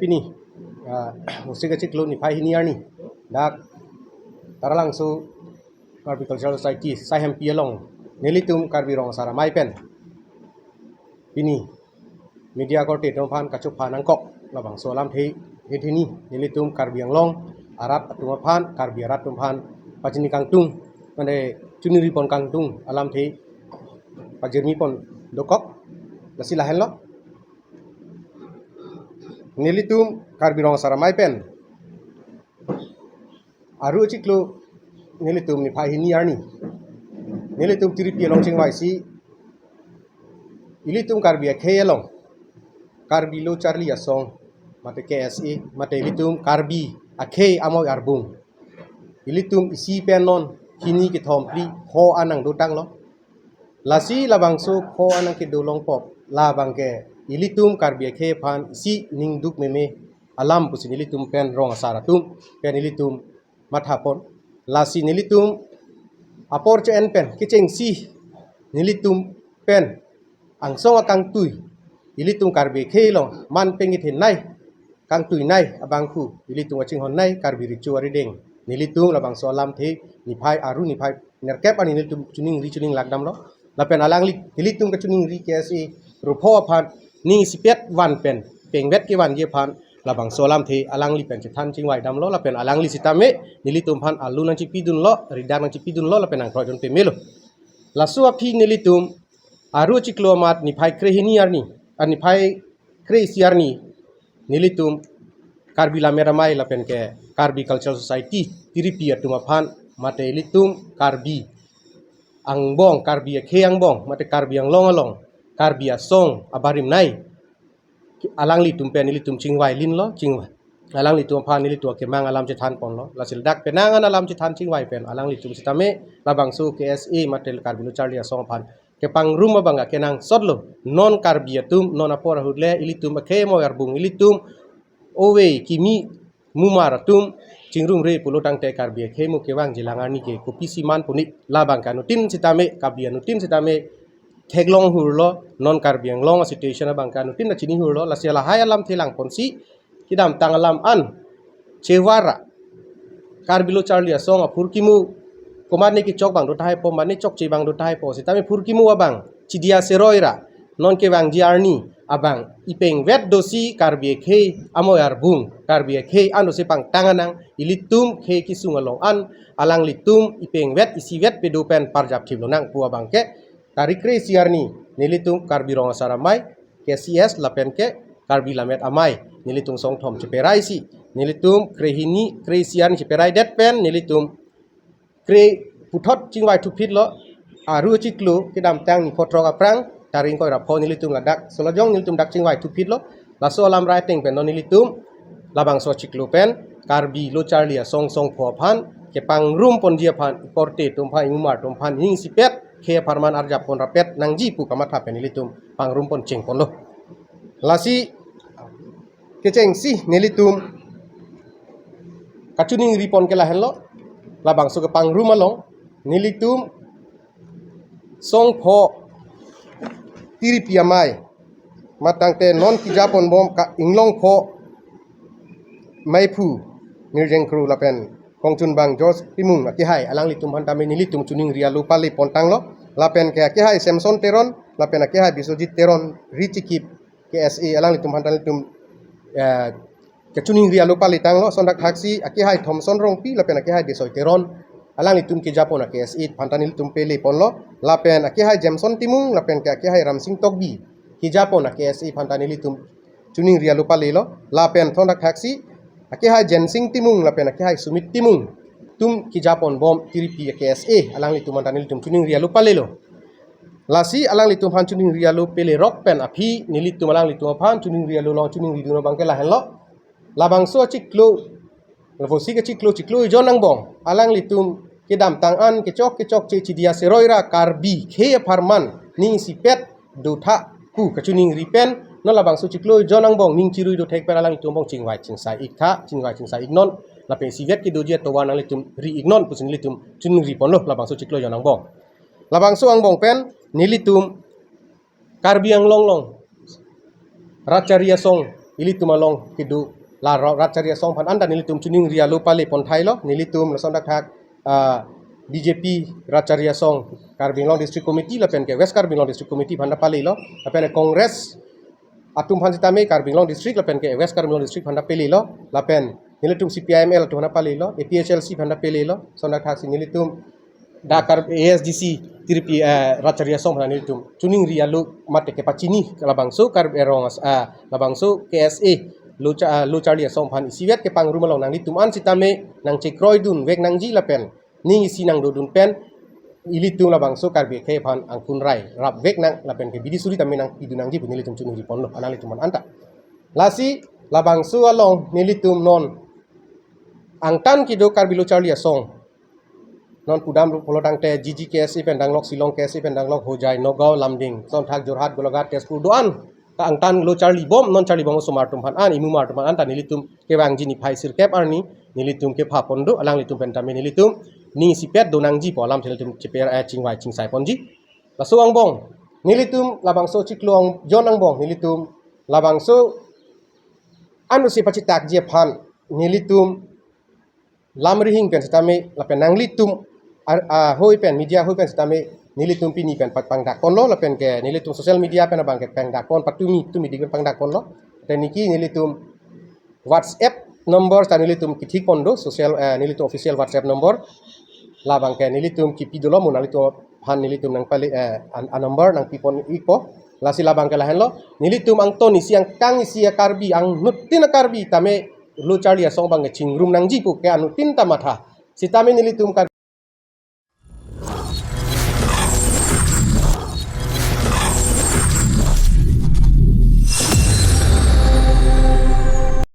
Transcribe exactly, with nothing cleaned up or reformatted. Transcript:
Pini, ah, Vosik achiklo niphai hini arni, dak Taralangso Karbi Cultural Society Saihempi along nelitum Karbi Rong Asar Amei pen pini media korte atum aphan kachupha nangkok labangso alamthe hini, nelitum Karbi Anglong arat atum aphan, Karbi arat atum aphan pachini kangtung, mane chiningri pon kangtung alamthe pajirmi pon dokok. Lasi lahenlo, nelitum Karbi Rong Asar Amei pen aru achiklo, nelitum niphai hini arni nelitum tiripi along chingvaisi, ilitum Karbi akhei along Karbi Lo Charli Asong, mate K S A, mate ilitum Karbi akhei amoi arbung, ilitum isi pen non hini kethom phli pho an nangdotanglo. Lasi labangso pho an nangkedo longpo, labang ke ilitum Karbi akhei aphan isi ning duk meme alam pusi nelitum pen rong asar atum pen ilitum mathapon. Lasi nelitum apor che-en pen kechengsi nelitum pen angsong akangtui, ilitum Karbi akhei along man pengithin nai, kangtui nai abangphu, ilitum kachinghon nai Karbi Recho Arideng, nelitum labangso alamthe niphai aru niphai nerkep arni nelitum chiningri chininglak damlo. Lapen alangli nelitum kachiningri K S A ru pho aphan ning isipet van pen pengvet kevanji aphan labangso alamthe alangli pen chethan chingvai damlo, lapen alangli sitame nelitum aphan alu nangchipidunlo, ridak nangchipidunlo, lapen nangkroidun pemelo. Laso aphi nelitum aru achiklo amat niphai krehini arni, ah, niphai kreisi arni nelitum Karbi Lammet Amei lapen ke Karbi Cultural Society tiripi atum aphan, mate ilitum Karbi angbong, Karbi akhei angbong, mate Karbi Anglong along Karbi asong abarim nai alanglitum pen ilitum chingvai linlo, chingvai. Alanglitum aphan ilitum akemang alam chethan ponlo. Lasi ladak penang an alam chethan chingvai pen alanglitum sitame labangso K S A mate Karbi Lo Charli Asong aphan kepangrum abang akenangsotlo. Non Karbi atum, non apor ahut le ilitum akhei amoi arbung, ilitum ove kimi mumar atum chingrumre pulo tangte Karbi akhei mo kevangji lang arni ke kopisi man punit, labang ke anuttin sitame, Karbi anuttin sitame theklong hurlo, non Karbi Anglong a situation abang ke anuttin ta chini hurlo. Lasi lahai alamthe langponsi kedamtang alam an chevara Karbi Lo Charli Asong aphurkimo, komatne kechok abang do tahai po, mane chokche abang do tahai po, sitame phurkimo abang chidia seroi ra non kevangji arni abang ipengvet dosi Karbi akhei amoi arbung, Karbi akhei an dosi pangtang anang, ilitum khei kesung along an alanglitum ipengvet isivet pedo pen parjap thip lonang pu abang ke tarik kreisi arni nelitum Karbi Rong Asar Amei, K C S lapen ke Karbi Lammet Amei nelitum songthom cheperaisi, nelitum krehini kreisi arni cheperaidet pen nelitum kre puthot chingvai thuphitlo, aru achiklo kedamtang ni photrok aphrang tarik ingkoi ra pho nelitum ladak Solajong nelitum dak chingvai thuphitlo. Laso alam rai ateng pen non nelitum labangso achiklo pen Karbi Lo Charli Asong songpho aphan kepangrum ponji aphan, korte atum aphan, imumar atum aphan ning isipet khei apharman arjap pon rapet nangji pu kamatha pen nelitum pangrum pon chengponlo. Lasi kechengsi nelitum kachiningri pon ke lahenlo, labangso kepangrum along nelitum songpho tiripi amei, matangte non kejapon bom ka inglongpho meiphu Mirjeng Kro lapen kongchunbang George Timung akehai, alanglitum aphan tame nelitum chiningri alo pale pontanglo, lapen ke akehai Samson Teron lapen akehai Biswajit Teron, Richikip K S A, alanglitum aphan ta nelitum, eh, kachiningri alo pale tanglo. Lason thakthaksi akehai Thomson Rongpi lapen akehai Bisoi Teron, alanglitum kejapon a K S A aphan ta nelitum pele ponlo, lapen akehai Jameson Timung lapen ke akehai Ramsing Tokbi kejapon a K S A aphan ta nelitum chiningri alo palelo, lapen lason thakthaksi akehai Jensing Timung lapen akehai Sumit Timung atum kejapon bom tiripi a K S A, alanglitum aphan ta nelitum chiningri alo palelo. Lasi alanglitum aphan chiningri alo pelerok pen aphi nelitum alanglitum aphan chiningri alo along chiningridun abang ke lahenlo. Labangso achiklo, Vosik achiklo, chiklo ejon angbong alanglitum kedamtang an kechok kechokche chidia seroi ra Karbi khei apharman ning isipet dotha pu kachiningri pen non labangso chiklo ejon angbong ning chirui dothek pen alanglitum angbong chingvai chingsai iktha, chingvai chingsai iknon, lapen isivet kedoji atovar nanglitum ri iknon pusi nelitum chiningri ponlo labangso chiklo ejon angbong. Labangso angbong pen nelitum Karbi Anglong along Rat Charli Asong ilitum along kedo la ro- Ratchari Asong aphan anta nelitum choningri alo pale pon thailo. Nelitum lason thakthak, ah, B J P Ratchari Asong Karbi Anglong District Committee lapen ke West Karbi Anglong District Committee aphan ta palelo. Lapen Congress atum aphan sitame Karbi Anglong District lapen ke West Karbi Anglong District aphan ta palelo. Lapen nelitum C P I M L atum aphan ta palelo. A P H L C aphan ta palelo. Lason thakthak si nelitum dak Karbi A S D C Tirpi, eh, Ratchari Asong aphan nelitum choningri alo mate kepachini labangso Karbi Anglong as- ah, labangso K S A Lo Cha- ah, Lo Charli Asong aphan isivet kepangrum along nanglitum an sitame nangchekroidun vek nangji lapen ning isi nangdodun pen ilitum labangso Karbi akhei aphan angkun rai rap vek nang lapen ke bidi suri tame nangpidun nangji pu nelitum choningri ponlo alanglitum aphan anta. Lasi labangso along nelitum non angtan kedo Karbi Lo Charli Asong non pudam pulo tangte G G K S A pen danglok, Shillong K S A pen danglok, Hojai, Nagaon, Lumding, lason thak Jorhat, Golaghat, Tezpur do-an ta angtan lo charlibom, non charlibom osomar atum aphan an, imumar atum aphan anta nelitum kevangji niphai sirkep arni nelitum kepha pon do, alanglitum pen tame nelitum ning isipet do nangji pu alam nelitum cheper, eh, chingvai chingsai ponji. Laso angbong nelitum labangso chiklo ang- jon angbong nelitum labangso ansi pachitakji aphan nelitum lamrihing pen sitame lapen nanglitum ar- ahoi pen, media ahoi pen sitame nelitum pini pen pa- pangdak ponlo lapen ke nelitum social media pen abang ke pangdak pon, patumi tumi dik pen pangdak ponlo. Te niki nelitum WhatsApp number ta nelitum kethik pon do, social, eh, nelitum official WhatsApp number. Labang ke nelitum kipi dolo, mo nanglitum aphan nelitum nangpali, eh, an- a number nangpi pon ikpo. Lasi labang ke lahenlo, nelitum angton isi angkang isi a-Karbi, anuttin a-Karbi tame Lo Charli Asong abang ke chingrum nangji pu ke anuttin ta matha. Sitame nelitum Kar-